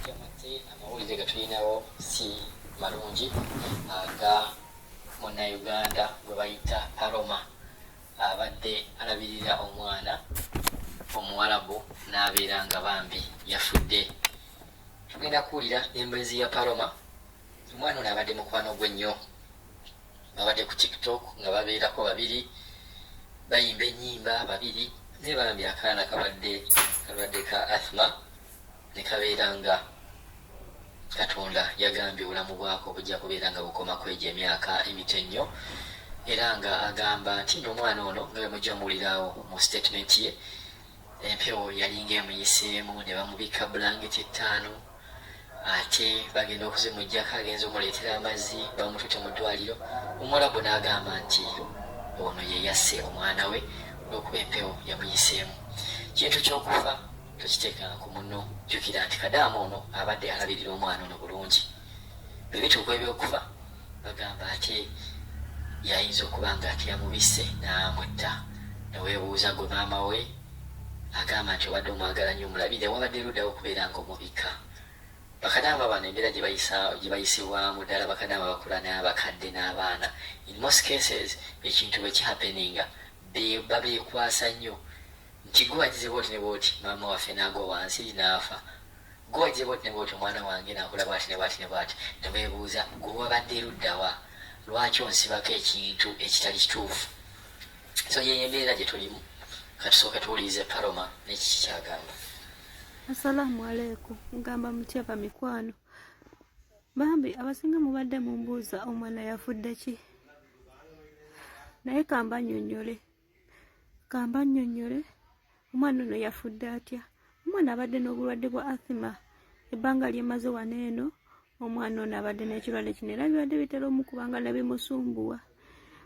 Jamate amawulire getulinawo si malungi aga munnayuganda gwe bayita Paroma abadde alabirira omwana omuwarabu n'abeera nga bambi yafudde. Tugenda kuwulira emboozi ya Paroma. Omwana ono abadde mukwano gwe nnyo, babadde ku TikTok nga babeerako babiri, bayimba ennyimba babiri, naye bambi akaana kabadde kalwadde ka asthma ne kabeera nga Katonda yagambye obulamu bwako bujja kubeera nga bukoma ku egyo emyaka emito ennyo, era nga agamba nti nno omwana ono nga bwe mujja muwuliraawo mu statement ye, empewo yalinga emuyiseemu ne bamubikka bulangiti ttaano ate bagenda okuzimuggyako agenze omuleetera amazzi bamututte mu ddwaliro omuwalabu n'agamba nti ono ye yasse omwana we olw'okuba empewo yamuyiseemu. Kintu ky'okufa tokiteekanga ku munno. Jjukira nti kadaama ono abadde alabirira omwana ono bulungi. Bwe bituuka eby'okufa bagamba ate yayinza okuba nga ate yamubisse n'amutta. Ne weebuuza gwe maama we agamba nti obadde omwagala nnyo omulabire wabadde luddawo okubeera ng'omubikka. Bakadaama bano embeera gye bayisibwamu ddala bakadaama bakula n'abakadde n'abaana. In most cases ekintu bwe kihappeninga babeekwasa nnyo. Nti gwe wagize bwoti ne bwoti maama waffe n'agwa wansi n'afa, gwe wagize bwoti ne bwoti omwana wange n'akola bwati ne bwati ne bwati, ne weebuuza gwe wabadde ludda wa? Lwaki onsibako ekintu ekitali kituufu? So yeeyo embeera gye tulimu. Katusooke tuwulirize Paroma ne kiki ky'agamba. Assalaamu aleikum, mugamba mutya bamikwano? Bambi abasinga mubadde mumbuuza omwana yafudde ki, naye kamba nnyonnyole. Kamba nnyonnyole omwana ono yafudde atya. Omwana abadde n'obulwadde bwa athima ebbanga lyemaze wano eno. Omwana ono abadde n'ekirwadde kino era bibadde bitera omukuba nga nebimusumbuwa.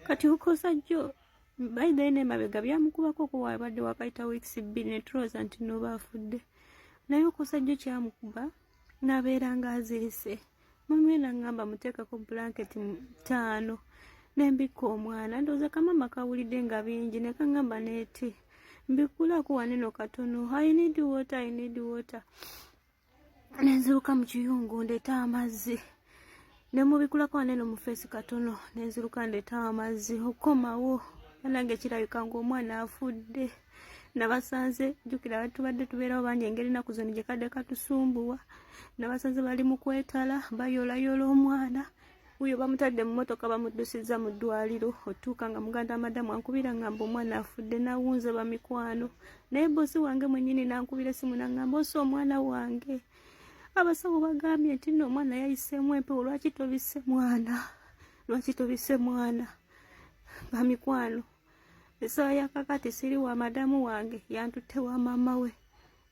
Kati okukosa jjo by the n'emabega byamukubako ko wabadde wakayita weeks 2 ne tulowooza nti nooba afudde, naye okukosa jjo kyamukuba n'abeera ng'azirise. Mami nangamba muteekako blanket 5 nembikka omwana. Ndowooza kamama kawulidde nga bingi ne kangamba neeti mbikkulako waneno katono, I need water, I need water. Nenziruka mu kiyungu ndeeta amazzi ne mubikulako waneno mu feesi katono, nenziruka ndeeta amazzi okukomawo banange kirabika ng'omwana afudde. Nabasanze jjukira tubadde tubeerawo bangi engeri ennaku zino gye kadde katusumbuwa, nabasanze bali mu kwetala bayoolayoola omwana wuyo bamutadde mu mmotoka bamuddusizza mu ddwaliro. Otuuka nga muganda madamu ankubira ngamba omwana afudde, nawunze bamikwano, naye bosi wange mwennyini nankubira essimu nangamba osa omwana wange, abasawo bagambye nti nno omwana yayiseemu empewo, lwaki tobisse mwana, lwaki tobisse mwana? Bamikwano essaawa ya kakati siri wa madamu wange, yantutte wa maama we,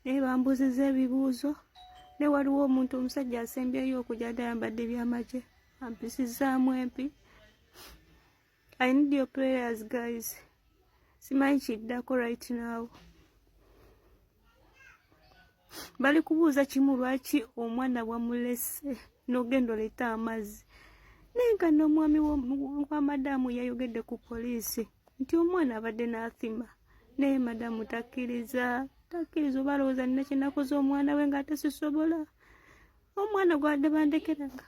naye bambuuziza ebibuuzo, ne waliwo omuntu omusajja asembyeyo okujja adde ayambadde ebyamagye ampisizaamu empi. I need your prayers guys, simanyi kiddako right now. Bali kubuuza kimu, lwaki omwana bwamulese n'ogenda oleeta amazzi? Naye nga n'omwami wa madamu yayogedde ku poliisi nti omwana abadde n'athima, naye madamu takkiriza, takkiriza, oba alowooza nina kye nakoze omwana we ng'ate sisobola omwana gwadde bandekeranga.